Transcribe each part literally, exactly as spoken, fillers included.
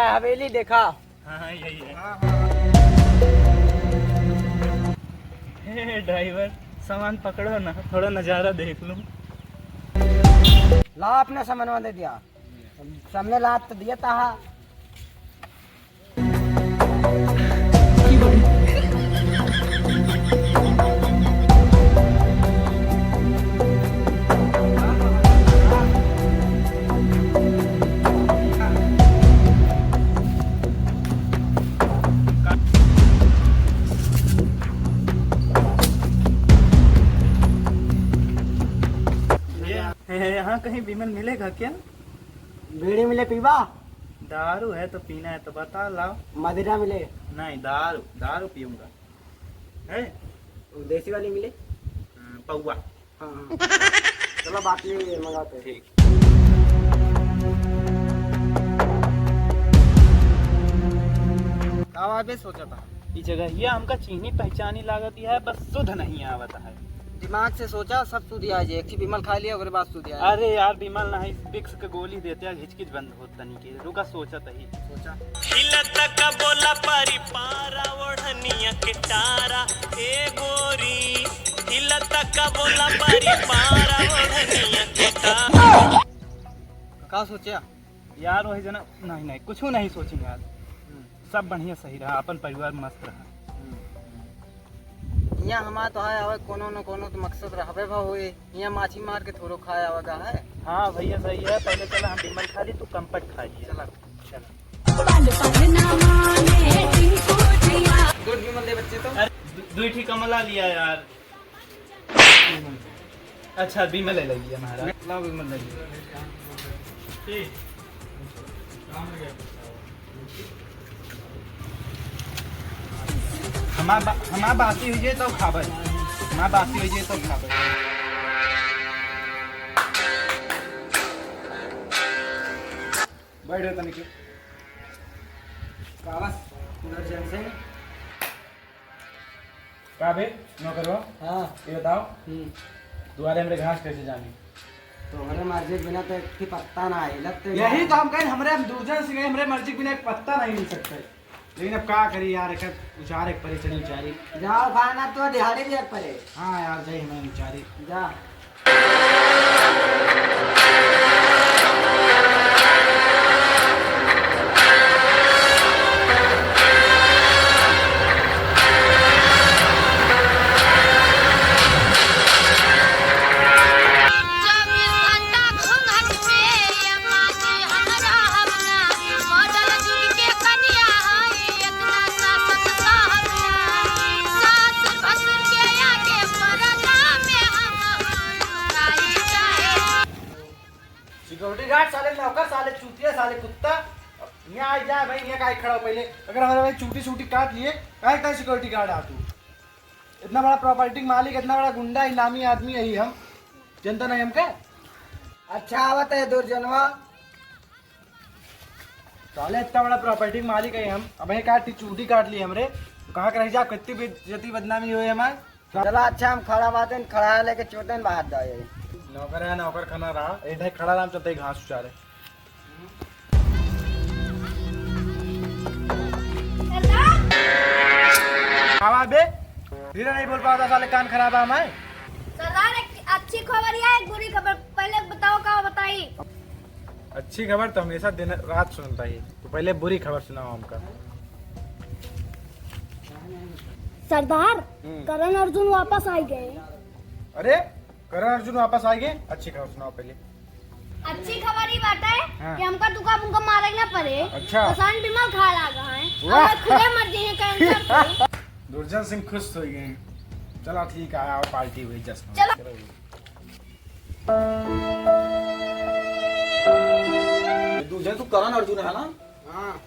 हवेली देखा। हाँ, हाँ, यही है। हे ड्राइवर, सामान पकड़ो ना, थोड़ा नजारा देख लूं। ला, अपना सामानवा दे दिया। सबने लात तो दिया था। यहाँ कहीं विमल मिलेगा क्या? बीड़ी मिले पीबा? दारू है तो पीना है तो बता लाओ। मदिरा मिले? नहीं, दारू, दारू पीऊंगा। है? वो देसी वाली मिले? हाँ, पौवा। हाँ, हाँ। चलो, बाटली मंगाते हैं। ठीक। का बात बे सोचा था? ई जगहिया हमका चीनी पहचानी लागत है, बस सुध नहीं आवत है। दिमाग से सोचा, सब सुध आ जाए। एक ठे विमल खा लिया, ओकरे बाद सुध आ जाए। अरे यार, विमल नहीं, विक्स के गोली देते हैं, हिचकिच बंद होत तनी के। रुका, सोचा तही। सोचा। हिलत का बोला परी पारा, ओढ़निया के टारा, ए गोरी। हिलत का बोला परी पारा, ओढ़निया के टारा। का सोचा? यार, वही जना, नहीं, नहीं, कुछ नहीं सोचेंगे यार। हम्म। सब बढ़िया सही रहा, अपन परिवार मस्त रहा। हम्म। यहाँ हमार तो है, आवे कोनो न कोनो तो मकसद रहबे भा होए। यहाँ माछी मार के थोड़ो खाए आवे का है। हाँ भैया, सही है। पहले चला हम विमल खा ली, तू कंपट खा लिया। चला। चला। बाल पगना माने टिंकू जिया। दो विमल दे बच्चे तो। अरे, दु-, दुई ठी कमला लिया यार। अच्छा, विमल ले लिया महाराज। लाओ, विमल ले लिया। ठीक। हमार बा-, हमार बासी हो जाए तो खाबे। हमार बासी हो जाए तो खाबे। बैठ रहे तनिक। का बस, उधर जैसे। का बे, नौकरवा? हाँ। ये बताओ, हम्म। दुआरे हमरे घास कैसे जानी? तोहरे मर्जी के बिना तो एक भी पत्ता ना हिलत। यही तो हम कहें, हमरे, हम दुर्जन सिंह, हमरे मर्जी के बिना एक पत्ता नहीं हिल सकता है। लेकिन अब का करी यार, एक उचारे के परे, चली उचारी। जाओ खाना तो दिहाड़ी दिया परे। हाँ यार, जाई हमें उचारी। जा। सिक्योरिटी गार्ड साले, नौकर साले, चूतिया साले, कुत्ता। यहाँ आ जा भाई, यहाँ काहे खड़ा हो पहले? अगर हमारे भाई चूटी सूटी काट लिए, काहे का सिक्योरिटी गार्ड आ तू? इतना बड़ा प्रॉपर्टी मालिक, इतना बड़ा गुंडा, इनामी आदमी है हम, जनता नहीं हमका? अच्छा आवत है दुर्जनवा। साले इतना बड़ा प्रॉपर्टी मालिक है हम, अब ये काट, चूटी काट ली हमरे, तो कहाँ के रह जा, कितनी बेइज्जती बदनामी हुई हमारे। चला अच्छा, हम खड़ा बातें, खड़ा लेके चोटें बाहर जाए। नौकर है, नौकर खाना रहा, एक ढाई खड़ा रहा, हम चलते ही घास उचारे। सरदार! का बात बे? धीरे नहीं बोल पाता, साले कान खराब है हमारे। सरदार, एक अच्छी खबर या एक बुरी खबर, पहले बताओ का बताई? अच्छी खबर तो हमेशा दिन रात सुनता ही, तो पहले बुरी खबर सुनाओ हमका। सरदार, हम्म। करण अर्जुन वापस आ गए। अरे, करण अर्जुन वापस आ गए, अच्छी खबर सुनाओ पहले। अच्छी खबर ही बात है हाँ। कि हमका दुका बुका मारे ना पड़े। अच्छा। पसान विमल खा लागा है। वाह। और खुदे मर जाइए कैंसर से। दुर्जन सिंह खुश हो गए हैं। चला ठीक है, आओ पार्टी हुई जश्न। चलो। ये दूजे तू करण अर्जुन है ना? हाँ।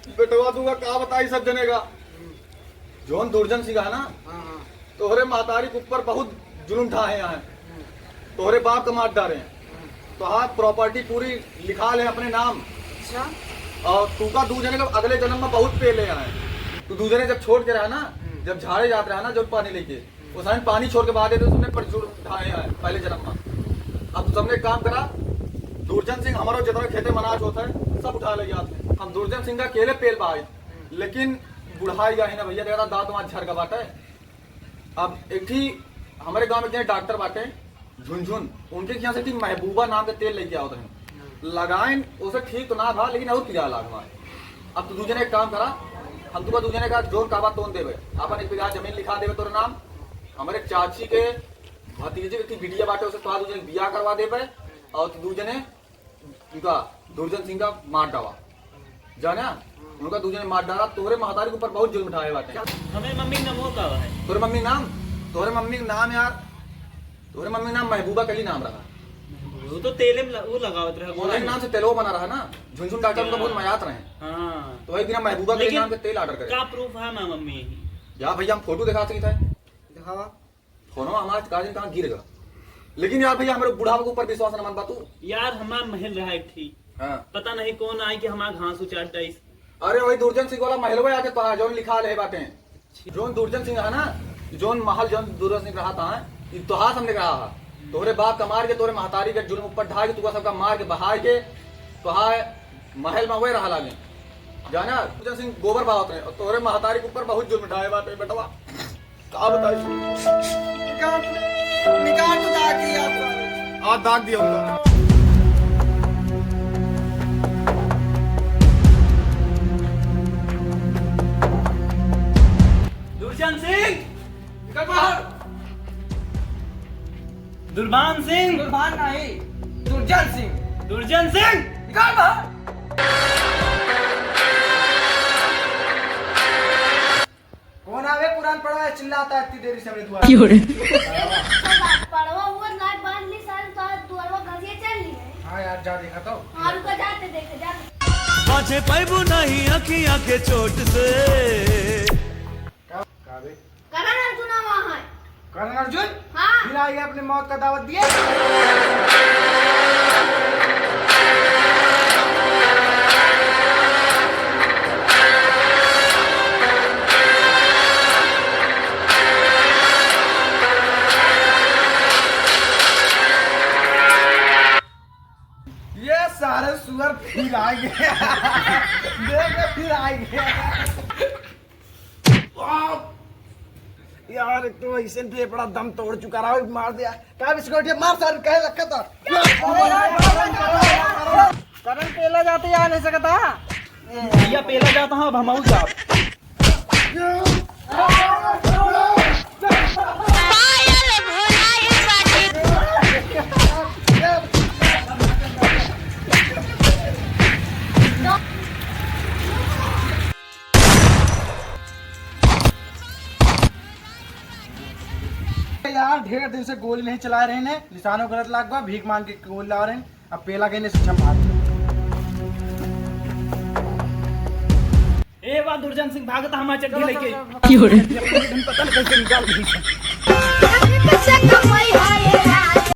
बेटवा दूंगा का बताई सब जने का। जौन दुर्जन सिंह है ना, हाँ, हाँ। तोहरे महतारी के ऊपर बहुत जुलुम ढाहे हैं। तोहरे बाप का मार डारे हैं। तोहार प्रॉपर्टी पूरी लिखा ले अपने नाम। अच्छा। और तू का दू जने का अगले जन्म में बहुत पेले हैं। तू दू जने जब छोड़ के रहा ना, हम्म। जब झाड़े जात रहा ना, जब पानी लेके, उस टाइम पानी छोड़ के बाद देते, तुमने पर जुड़ ढाए हैं पहले जन्म में। अब तुमने एक काम करा, दुर्जन सिंह हमारो जितना खेते में अनाज होता है, सब उठा ले जाते हैं। हम दुर्जन सिंह का अकेले पेल बहाई, लेकिन बुढ़ाई गया है ना भैया, देखा था दांत वांत झर का बाटे। अब एक ठी हमरे गांव में एक जने डॉक्टर बाटे, झुनझुन, उनके यहाँ से एक ठी महबूबा नाम के तेल लेके आवत रहे, लगाइन, उसे ठीक तो ना भा, लेकिन और किया लाग हमारे। अब तू दू जने एक काम करा, हम तुका दू जने का जोन कहबा तोन देबे, अपन एक बीघा जमीन लिखा देबे तोरे नाम, हमरे चाची के भतीजे के बिटिया बाटे, उसे तोहार दू जने बियाह करवा देबे, और तू दू जने उनका दुर्जन सिंह का मार डावा, जाना? उनका दू जने मार डाला, तोरे महतारी के ऊपर बहुत जुल्म ढाए बाटे। हमें मम्मी नमो का है। तोरे मम्मी नाम, तोरे मम्मी के नाम यार, तोरे मम्मी नाम महबूबा कली नाम रहा। वो तो तेले में ल-, वो लगावत रहा, उनके नाम से तेलवा बना रहा ना, झुनझुन डॉक्टर उनका बहुत मयात रहे। हाँ। तो वही बिना महबूबा कली लेकिन नाम के तेल ऑर्डर करे। का प्रूफ है मैं मम्मी यही? जा भैया, हम फोटो दिखा सकते हैं। दिखावा। फोनवा हमार का दिन कहाँ गिर गया। लेकिन यार भैया, हमरे बुढ़ावा के ऊपर विश्वास न मन बा तू। यार, हमार महल रहा एक ठी। हाँ। पता नहीं कौन आए कि हमार घास उचार डाइस। अरे, वही दुर्जन सिंह वाला महलवा आके तोहार जौन लिखा ले बाटे। जोन दुर्जन सिंह है ना, जोन महल जोन दुर्जन सिंह रहा था, ई तोहार सामने रहा है। तोहरे बाप का मार के, तोहरे महतारी के जुल्म ऊपर ढाई के, तुका सबका मार के बहाई के, तोहार महल में वही रहा लागे। जाना, दुर्जन सिंह गोबर बहावत रहे, और तोहरे महतारी के ऊपर बहुत जुल्म ढाए बाटे, बेटवा। का बताई? निकाल, निकाल तो दाग दिया सारे। आ, दाग दिया उनका। दुर्जन सिंह, निकल बाहर। दुर्बान सिंह। दुर्बान नहीं, दुर्जन सिंह। दुर्जन सिंह। निकल बाहर। कौन आवे पुरान पड़वा है, चिल्लाता है इतनी देरी से हमरे दुआर पे? क्यों रे? पड़वा हुआ लाइट बांध ली सारे, तो आज दुआरवा घसिए चल ली है। हाँ यार, जा देखा तो। हाँ, रुका, जाते देखे, जाते। बाँचे पैबू नहीं अखियाँ के चोट से। का, का बे? करण अर्जुन आवा है। करण अर्जुन? हाँ। फिर आ गया अपने मौत का दावत दिए। ये सारे सुअर फिर आ गए। देख, फिर आ गए। बाप! यार, एक तो ऐसे फेफड़ा दम तोड़ चुका रहा, मार दिया। का बिस्कुट ये मार सारे कहे लक्का था। करण पेला जाते यार, ऐसे कहता। भैया पेला जाता हूँ, अब हम आऊ जाब। पायल भुलाए बाटे। यार, ढेर दिन से गोली नहीं चला रहे हैं, निशानो गलत लाग गवा, भीख मांग के गोली ला रहे हैं, अब पेला गए ने से छम भाग। ए बा दुर्जन सिंह, भागत हमार चड्डी लेके। क्यों रे? पता नहीं कैसे निकाल दी।